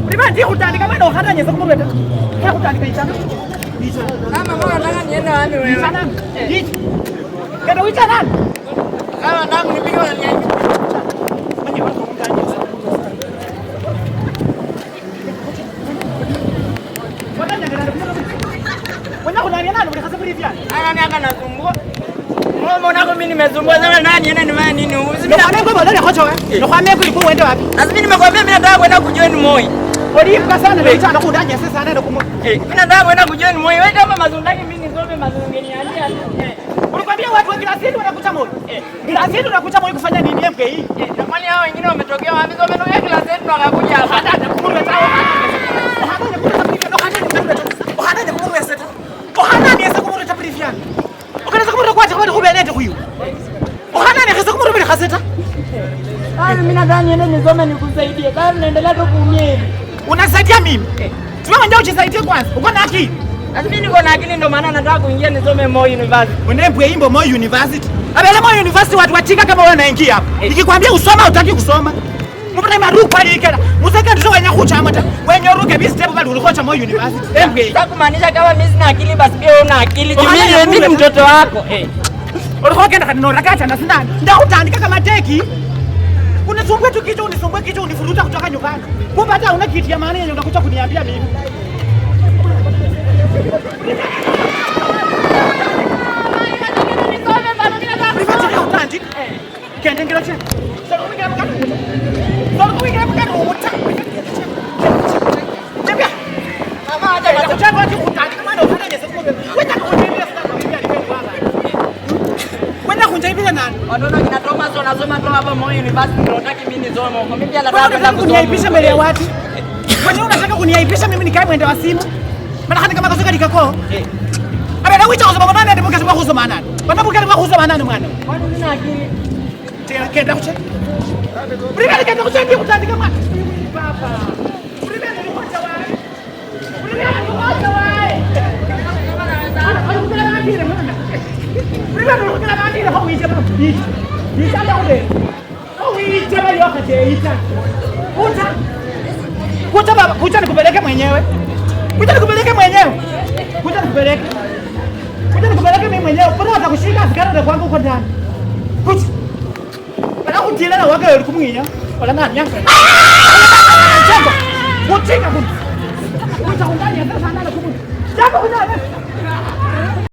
Riba ndi kutandika mwana ukhatanyesa kumurweta. Kutandika ichana. Kama mama unataka niende wapi wewe? Ichana. Ichi. Kenda uicha nani? Kama nataka kunipige unaniambia. Ana nani anasumbua? Mama unako mimi nimesumbua sana nani niende nifanye nini? Na mimi nimekwambia mimi nataka kwenda kujoin Moi. Mimi nataka kwenda kujoin Moi. Wewe kama mazundaki mimi nisome mazungeni niambia. Ulikwambia watu wa Grasini wanakucha Moi. Grasini wanakucha Moi kufanya nini MKI? Na kwani hao wengine wametokea wapi? Sio wametokea kila sehemu ndo wakakuja hapa. Mimi nadhani niende nisome nikusaidie. Bado naendelea tu kuumia hivi. Unasaidia mimi? Wewe ndio ujisaidie kwanza. Uko na akili? Sasa mimi niko na akili ndio maana nataka kuingia nisome Moi University. Unembwe imbo Moi University. Abele Moi University watu wachika kama wewe unaingia hapo. Nikikwambia usoma hutaki kusoma. Mupata maruku ali ikela. Musaka ndizo wenye kuchama ta. Wenye ruke bi step bali ulikocha Moi University. Embwe. Sasa kumaanisha kama mimi sina akili basi pia wewe una akili. Mimi ni mtoto wako. Ulikuwa kenda kanino rakacha na sindano. Ndakutandika kama teki. Unisumbue tu kichwa, unisumbue kichwa, unifuruta kutoka nyumbani. Kumbe hata una kitu ya maana yenye unakuja kuniambia mimi. Watoto kina Thomas wanasoma tu hapa Moi University ndio nataka mimi nisome huko. Mimi pia nataka kwenda kusoma. Kuniaibisha mbele ya watu. Kwa nini unataka kuniaibisha mimi nikae mwende wa simu? Maana hata kama kasoka nikako. Abe na wicha kusoma nani ndipo kasema kusoma nani? Bana bukana kwa kusoma nani mwana? Kwani sina akili? Tena kenda kuche. Brigade kenda kuche ndio kutandika mwana. Baba. Brigade ni kocha wae. Brigade ni kocha wae. Brigade ni kocha wae. Ho wicha ba. Yicha ba ule. Ho wicha ba yoka yicha. Kucha. Kucha baba, kucha nikupeleke mwenyewe. Kucha nikupeleke mwenyewe. Kucha nikupeleke. Kuja nikupeleke mimi mwenyewe. Mbona watakushika askari na kwangu huko ndani? Kucha. Bana kutila na waka yoli kumwinya. Wala nani yanga. Jambo. Kutika kucha. Kucha kundani ya sasa ndani kumu. Jambo kucha.